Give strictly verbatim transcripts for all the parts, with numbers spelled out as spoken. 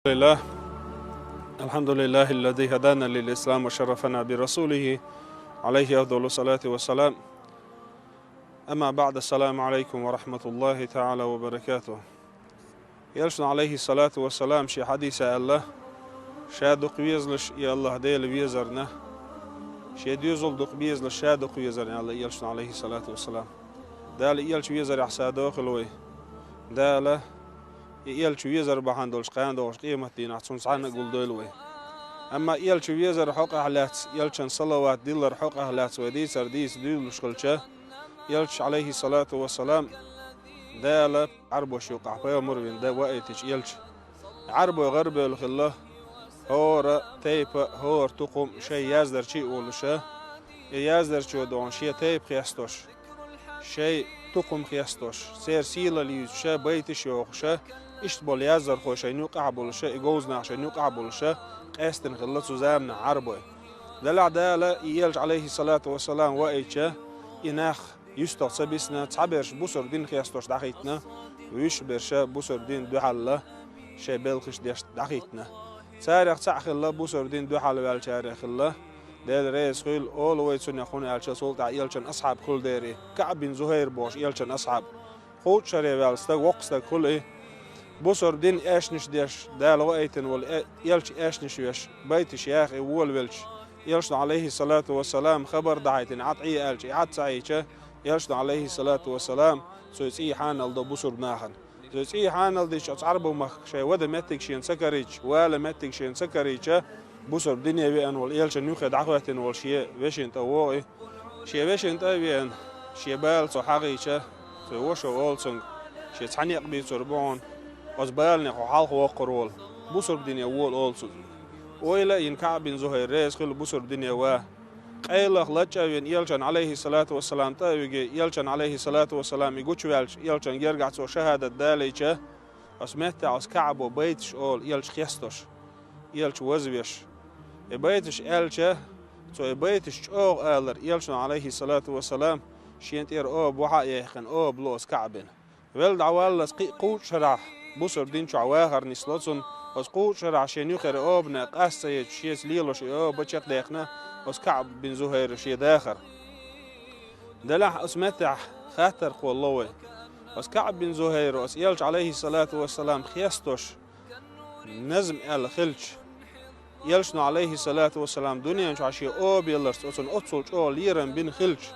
لله. الحمد لله الذي هدانا للإسلام وشرفنا برسوله عليه أفضل الصلاة والسلام. أما بعد، السلام عليكم ورحمة الله تعالى وبركاته. Элчано, عليه الصلاة والسلام, шен хьадисехь аьлла: «Ша дукха везалаш и АллахӀ Дела везарна, шен доьзал дукха безалаш ша дукха везарна», аьлла Элчано, عليه الصلاة والسلام. Дала и Элча везарехь садо хила вай. Дала и Элча везар бахьана долуш кхана догӀуш къематдийнахь цунна цхьанна а гулдойла вай. Амма Элча везар хьокъехь лаьцна, Элчан салават диллар хьокъехь лаьцна вай дийцар дийца дуьйлалуш хилча, Элча, عليه الصلاة والسلام, Дала Ӏарбош юкъахь пайхамар вина дан ваийтича Элча, Ӏарбой гӀарабевлла хилла, хӀора тайпа, хӀора тукхум шайн яздарчий а волуша, и яздарчо догӀун шен тайпа хестош, шайн тукхум хестош, церан сийлалла юьйцуша, байташ йохуша, иштта болу яздархой шайна юкъахь болуша, и говзанах шайна юкъахь болуша, къаьстина хилла цу заманахь Ӏарбой. Делахь Дала и Элча, عليه الصلاة والسلام, ваийтича, и нах юьстах ца бисна, цхьаберш бусург дин хестош дӀахӀиттина, вуьш берша бусург дин дуьхьал шайн белхаш деш дӀахӀиттина. Царех цхьаъ хилла, бусург дин дуьхьал ваьллачарех хилла, Дела реза хуьлда, олу вай цунах, хӀунда аьлча цул тӀаьхьа Элчан асхьаб хуьлу дера и, КаӀб бин Зухайр бохуш Элчан асхьаб. Кхузткъа шаре ваьлла стаг, воккха стаг хуьлу и. Бусург дин аьшнаш деш, Дала ваийтина волу э-, Элча аьшнаш веш, байташ яха и волавелча, Элчано, عليه الصلاة والسلام, хабар дӀахьийтина, Ӏад Ӏе аьлча, и Ӏад ца Ӏийча, Элчано, عليه الصلاة والسلام, цуьнан цӀий хьанал до бусург нахана. Цуьнан цӀий хьанал дича, оцу Ӏарбойн махка шайн вада меттиг шена ца карийча, вала меттиг шена ца карийча, бусург дине веана волу, Элчан юххе дӀахӀоьттина волу шен вешин тӀе вогӀу и. Шен вешин тӀе а веана, шен бала цо хьахийча, цуьнан вашас олу цуьнга: «Шен цхьа некъ бийцур бу хьуна, оцу баланех хьо хьалха воккхур волу, бусург дине вола», олу цо. Ойла а йина, КаӀб бин Зухайр реза хуьлу бусург дине ван. Къайлаха лачкъа а вина, Элчан, عليه الصلاة والسلام, тӀе а виге, Элчан, عليه الصلاة والسلام, и гучуваьлча, Элчан гергахь цо шахӀадат далийча, оцу меттехь оцу КаӀбо байташ олу Элча хестош, Элча вазвеш. И байташ аьлча, цо и байташ чӀогӀа алар, Элчано, عليه الصلاة والسلام, шен тӀера оба вахьа а яьккхина, оба ло оцу КаӀбина. Велла дӀаваллалц кхин а кхузткъа шарахь бусург дин чохь вахар нисло цунна, оцу кхузткъа шарахь шен юххера обана къаста ца ечу шеца лелош и оба чекхдаьккхина оцу КаӀб бин Зухайра шен дахар. Делахь оцу меттехь хаттархо ло вай. Оцу КаӀб бин Зухайра оцу Элча, عليه الصلاة والسلام, хестош назма аьлла хилча, Элчано, عليه الصلاة والسلام, дуьнен чохь шен оба яларца оцунна оццул чӀогӀа лерам бина хилча,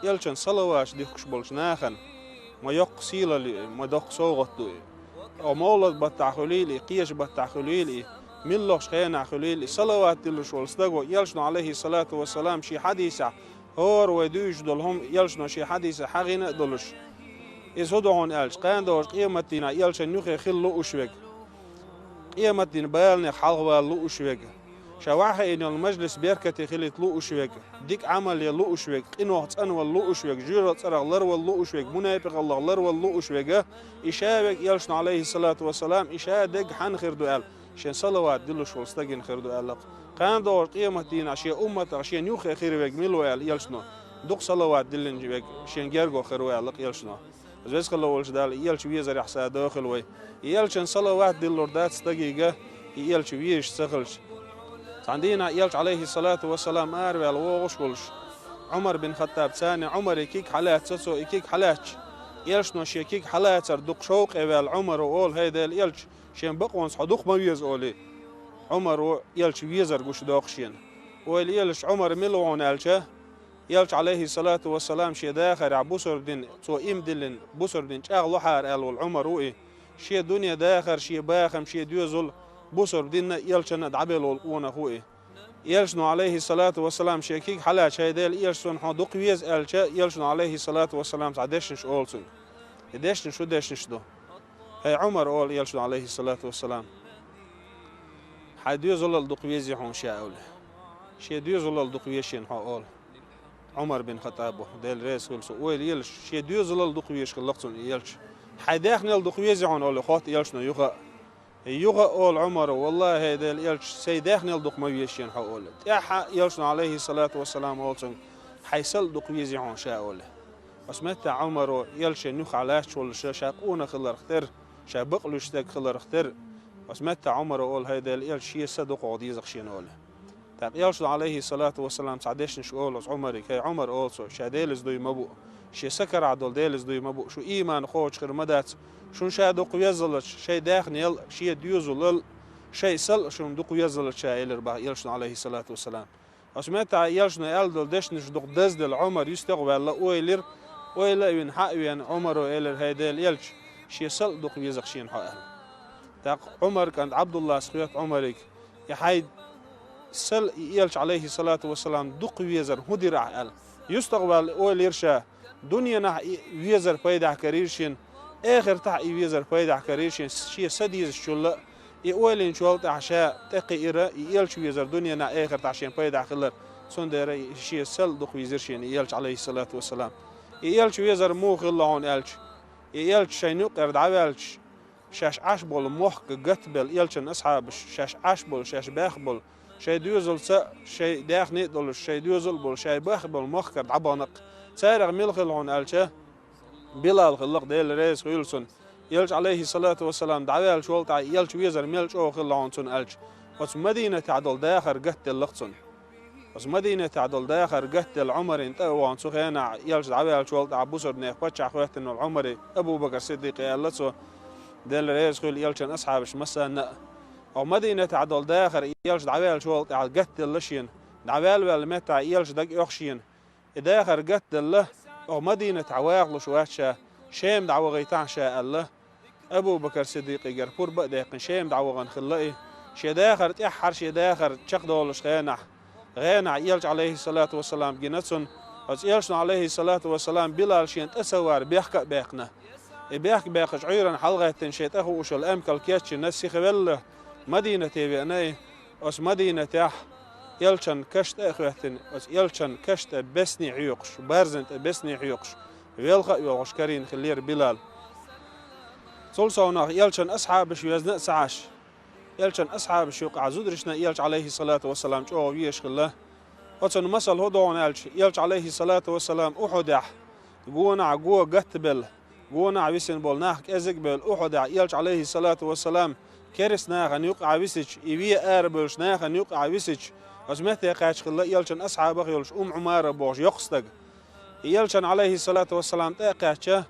Элчан салаваташ дихкуш болчу нахана ма йоккха сийлалла ю и, ма доккха совгӀат ду и. Оха мовлад баттахь хуьлийла и, кхечу баттахь хуьлийла и, муьлххачу хенахь хуьлийла и, салават диллуш волу стаго Элчано, عليه الصلاة والسلام, шен хьадисехь, хӀора вай дуьйцуш долу хӀума Элчано шен хьадисехь хьахийна а долуш, иза хӀун ду хьуна аьлча, кхана догӀучу къематдийнахь Элчан юххе хила лууш верг, къематдийнан баланех хьалхавала лууш верг, ша вахьийна йолу мажлис беркате хилийта лууш верг, дика Ӏамал ян лууш верг, къинойх цӀанвала лууш верг, жоьжал цӀарах ларвала лууш верг, мунепикъаллах ларвала лууш верг, и ша верг Элчано, عليه الصلاة والسلام, и ша дерг хьанна хир ду аьлла, шен салават диллуш волу стагана хир ду аьлла-кх. Кхана догӀучу къематдийнахь шен умматах шена юххе хир верг мила ву аьлла Элчано, дукха салават диллина верг шен герго хир ву аьлла-кх Элчано. Веза хилла волчу Дала и Элча везарехь садо хила вай. И Элчан салават диллур дац стагига, и Элча везаш ца хилча. Цхьана дийнахь Элча, عليه الصلاة والسلام, араваьлла вогӀуш волуш, Ӏумар бин Хаттаб царна, Ӏумаре киг хьалаьцна, цо и киг хьалаьцча, Элчано шен киг хьалацар дукха шовкъе ваьлла Ӏумаро олу: «ХӀай Делан Элча, шен бакъонца хьо дукха ма веза», олий. Ӏумаро Элча везар гучудоккху шена. Ойла елаш Ӏумар мила ву хьуна аьлча, Элча, عليه الصلاة والسلام, шен дахарехь бусург дин, цо иман диллина, бусург дин чӀагӀ лохьара аьлла волу Ӏумар ву и. Шен дуьне дахар, шен бахам, шен доьзал бусург динна а, Элчанна а дӀабелла волу къонах ву и. Элчано, عليه الصلاة والسلام, шен киг хьалаьцча: «ХӀай Делан Элча, суна хьо дукха веза», аьлча, Элчано, عليه الصلاة والسلام, цхьа дешнаш олу цуьнга. И дешнаш шу дешнаш ду? «ХӀай Ӏумар, — олу Элчано, عليه الصلاة والسلام, — хьайн доьзалал дукха вези хьуна ша», олий. «Шен доьзалал дукха веза шена хьо», олу Ӏумар бин Хаттабо, Дела реза хуьлда цунна. Ойла елаш, шен доьзалал дукха везаш хилла-кх цунна и Элча. «Хьайн даьхнел дукха вези хьуна», олий, хотту Элчано юха а. Юха а олу Ӏумаро: «ВаллахӀи, хӀай Делан Элча, сайн даьхнел дукха ма веза шена хьо», олий. ТӀаьххьа Элчано, عليه الصلاة والسلام, олу цуьнга: «Хьайн са а дукха вези хьуна ша», олий. Оцу меттехь Ӏумаро Элча шен юххехь латташ волуш, ша къонах хиларх терра, ша бакълуьйш стаг хиларх терра, Оцу метта Ӏумара олу: «ХӀай Делан элча, шен са дукха деза-кх шена», олий. ТӀаккха элчано, Ӏалайхи салату вассалам, цхьа дешнаш олу оцу Ӏумаре: «ХӀай Ӏумар, — олу цо, — ша Делаца дуй ма буу, шен са карахь долу Делаца дуй ма буу, шу ийман кхочуш хир ма дац, шуна ша дукха везаллачу, шайн даьхнел а, шен доьзал а, шайн са а шуна дукха везаллачу ша», — элира боху элчано, Ӏалайхи салату вассалам. Оцу метта элчано аьлла долу дешнаш дукха дазделла, Ӏумар юьстах а ваьлла, ойла йира, ойла а йина, схьа а веана, Ӏумара элира: «ХӀай Делан элча, шен са а дукха веза-кх шена хьо», — аьлла. ТӀаккха Ӏумар кӀант Ӏабдуллас хоьтту Ӏумаре: «И хьайн са а, и элча, Ӏалайхи салату вассалам, дукха везар хӀун дира ахь?» — аьлла. Юьстах а ваьлла, ойла йира ша: «Дуьненахь и везар пайдехь карийра шена, эхартахь и везар пайдехь карийра шена, шен са дезачул а». И ойланчул тӀаьхьа ша тӀекхиира и элча везар дуьненахь, эхартахь шен пайдехь хилар. Цундела и шен са а дукха везира шена и элча, Ӏалайхи салату вассалам. И элча везар муха хилла хьуна аьлча, и элча шайна юккъера дӀаваьлча, шаьш Ӏаш болу мохк гатбелла элчан асхьабаш, шаьш Ӏаш болу, шаьш баьхна болу, шайн доьзалца а, шайн даьхни а долуш, шайн доьзал а болуш, шайн баьхна болу махкара дӀабахана-кх. Царах мила хилла хьуна аьлча, Билал хилла-кх, Дела реза хуьйла цунна. Элча, Ӏалайхи салату вассалам, дӀаваьллачул тӀаьхьа элча везар мел чӀогӀа хилла хьуна цунна аьлча, оцу Мадинатехь долу дахар гатделла-кх цунна. Оцу Мадинатехь долу дахар гатделла Ӏумарна тӀе а вахана, цу хенахь элча дӀаваьллачул тӀаьхьа бусурнех паччахь хӀоьттина волу Ӏумаре, Абу-Бакр Сиддикъе аьлла цо: «Делла реза хуьйла элчан асхьабаш массарна а. Оха Мадинатехь долу дахар и элча дӀаваьллачул тӀаьхьа гатделла шена. ДӀаваьлла-ваьлла меттехь элча дага оьху шена. И дахар гатделла, оха Мадинатехь вахалуш вац ша, Шема дӀавахийтахьа ша», — аьлла. Абу-Бакр Сиддикъигара пурба а даьккхина, Шема дӀавахана хилла и. Шен дахар тӀаьххьара, шен дахар чекхдолуш хенахь, гӀенахь элча, Ӏалайхи салату вассалам, гина цунна. Оцу элчано, Ӏалайхи салату вассалам, Билал шена тӀе ца вар бехк а баьккхина. И бехк баьккхича, Ӏуьйранна хьалагӀеттина, шен тӀе хууш йолу эмкал кечйина, сихвелла, Мадинате веана и. Оцу Мадинатехь элчан каш тӀе а хӀоьттина, оцу элчан каш тӀе бесне хьоькхуш, барзан тӀе бесне хьоькхуш, велха а воьлхуш карийна хиллера Билал. Цул совнах элчан асхьабаш везна а ца Ӏаш, элчан асхьабаш юкъахь зударшна элча, Ӏалайхи салату вассалам, чӀогӀа везаш хилла. Оцунна масал хӀун ду хьуна аьлча, элча, Ӏалайхи салату вассалам, Ухьудехь гонахь го гатбелла, гонахь висина болу нах кӀезиг а бевлла, Ухьудехь элча, Ӏалайхи салату вассалам, керста нахана юкъахь висича, и вен арабевллачу нахана юкъахь висича, оцу метте кхаьчна хилла элчан асхьабах йолуш Умму Ӏумара бохуш йоккха стаг. И элчана, Ӏалайхи салату вассалам, тӀе а кхаьчча,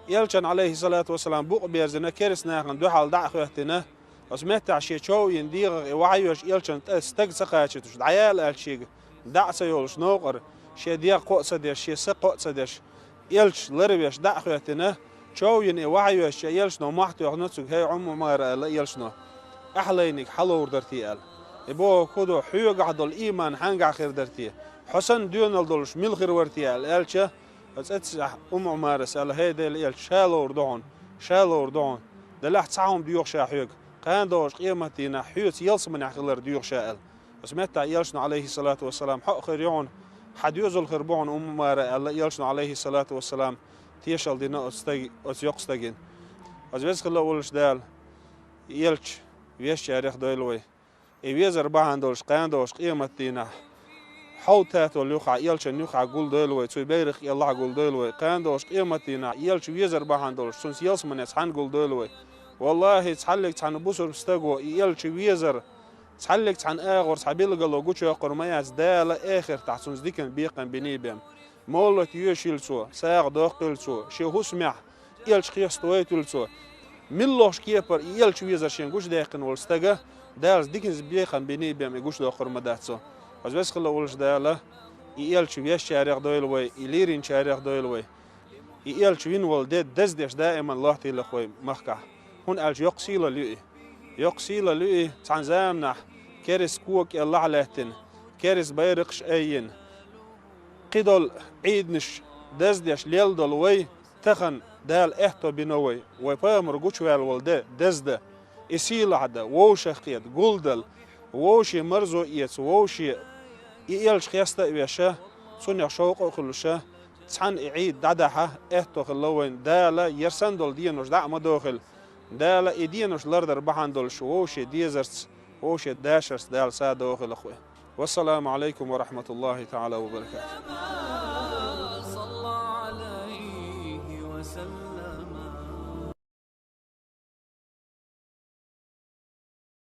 элчана, Ӏалайхи салату вассалам, букъ берзина, керста нахана дуьхьал дӀа а хӀоьттина, оцу меттехь шен чов йина дегӀах и вахьа йоьдуш элчана тӀе стаг ца кхачийтуш, дӀаяла аьлча шега, дӀа а ца йолуш новкъара, шен дегӀ кхоа ца деш, шен са кхоа ца деш, элча ларвеш дӀа а хӀоьттина, чов йина и вахьа йоьдуш, элчано мохь тоьхна цуьнга: «ХӀей, Умму Ӏумара», — аьлла элчано, — «ахьа лайниг хьан ловр дара те?» — аьлла. И бохург хӀун ду, хьоьгахь долу ийман хьаьнгахь хир дара те? Хьо санна доьналла долуш мила хир вара те аьлла аьлча, оцу эццахь Умму Ӏумарас аьлла: «ХӀей, Делан элча, ша ловр ду хьуна, ша ловр ду хьуна. Делахь цхьа хӀума доьху ша хьоьга, кхана догӀучу къематдийнахь хьоьца ялсаманехь хилар доьху ша», — аьлла. Оцу меттехь элчано, Ӏалайхи салату вассалам: «Хьо а хир ю хьуна, хьан доьзал хир бу хьуна, Умму Ӏумара», — аьлла элчано, Ӏалайхи салату вассалам, тешалла дина оцу стаг-, оцу йоккха стагана. Оцу веза хилла волуш Дала, и элча везачарех дойла вай. И везар бахьана долуш кхана догӀучу къематдийнахь хьовта татол юххехь, элчан юххехь гулдойла вай, цуьнан байракх кӀелахь гулдойла вай. Кхана догӀучу къематдийнахь элча везар бахьана долуш цуьнца ялсамане цхьаьна гулдойла вай. Валлахи, цхьаллиг цхьана бусург стаго и элча везар, цхьаллиг цхьана агӀор цхьа билгало гучуйоккхур ма яц, Дала эхартахь цуьнца диканан бекхам биний бен. Моллат йоьшийла цо, сагӀа доккхийла цо, шен хӀусамехь элча кхеставайтийла цо. Муьлххачу кепара и элча везар шен гучудаьккхина волу стага Дала диканан бекхам биний бен и гучудоккхур ма дац цо. Оцу веза хилла волуш Дала, и элча везачарех дойла вай, и леринчарех дойла вай. И элча вина волу де даздеш даиман лоттийла-кх вай махкахь. ХӀунда аьлча йоккха сийлалла ю и. Йоккха сийлалла ю и, цхьана заманахь керста кога кӀелахь а лаьттина, керста байракхаш а айина, кхидолу Ӏийданаш даздеш лелла долу вай, тахана Дала аьтто бина вай, вай пайхамар гучуваьлла волу де даздан. И сийлахь дан, вовшахкхета, гулдала, вовшийн марзо эца, вовшийн и элча хеста а веша, цунах шовкъа а хуьлуша, цхьаьна и Ӏийд дӀадахьа аьтто хилла вайна. Дала ер санна долу денош дӀа а ма дохийла. Дала и денош лардар бахьана долуш вовшийн дезарца, вовшийн дашарца Дала сов дохийла-кх вай. Вассаламу Ӏалайкум ва рахьматуллахӀи таӀала ва баракатухӀ.